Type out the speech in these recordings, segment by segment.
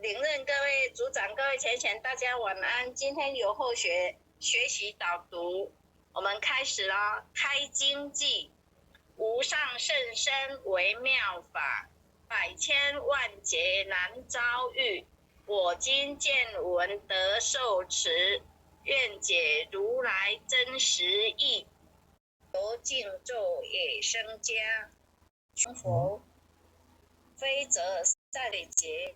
領任各位組長、各位淺淺，大家晚安。今天由後學學習導讀，我們開始啦。開經偈，無上甚深微妙法，百千萬劫難遭遇。我今見聞得受持，願解如來真實義。由淨咒也僧伽，佛非則善劫。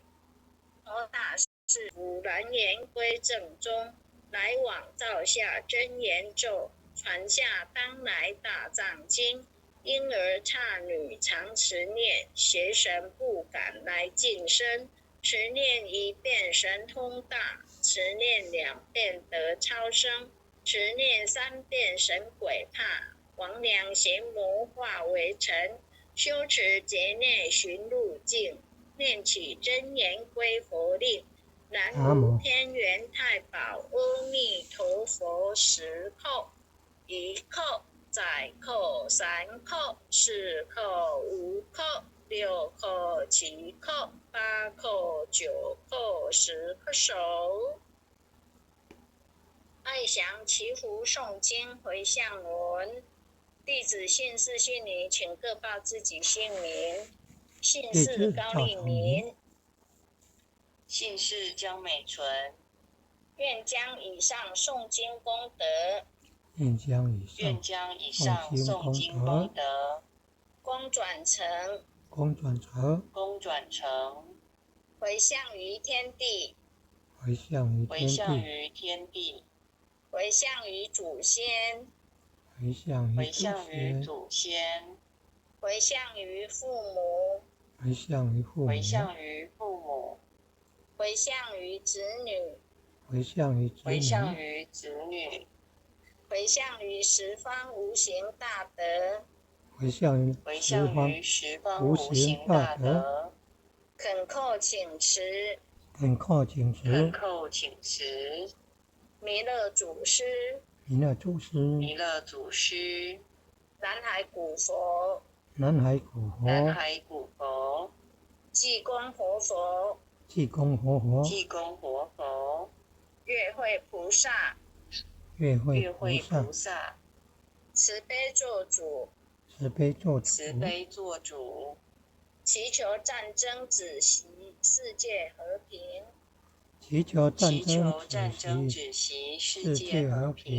大士古蘭言歸正宗，來往造下真言咒，傳下當來大藏經。嬰兒剎女常持念，邪神不敢來近身。持念一遍神通大，持念兩遍得超生，持念三遍神鬼怕。魍魎邪魔化為塵，修持劫內尋路徑，念起真言歸佛令。南無天元太保阿彌陀佛十叩，一叩，再叩，三叩，四叩，五叩，六叩，七叩，八叩，九叩，十叩首。愛詳祈福誦經迴向文。弟子姓氏姓名，請各報自己姓名。姓氏高麗明，姓氏江美純。願將以上誦經功德，願將以願將以上誦經功德，功轉成，功轉成，功轉成，迴向於天地，迴向於迴向於天地，迴向於祖先。迴向迴向於祖先，迴向於父母，迴向於父母，迴向於父母，迴向於子女，迴向於迴向於子女，迴向於十方無形大德，迴向於迴向於十方無形大德，懇叩請持，懇叩請持，懇叩請持，彌勒祖師。彌勒祖師，彌勒祖師，南海古佛，南海古佛，南海古佛，濟公活佛，濟公活佛，濟公活佛，月慧菩薩，月慧菩薩，慈悲作主，慈悲作主，慈悲作主，祈求戰爭止息，世界和平。祈求戰爭止息，世界和平。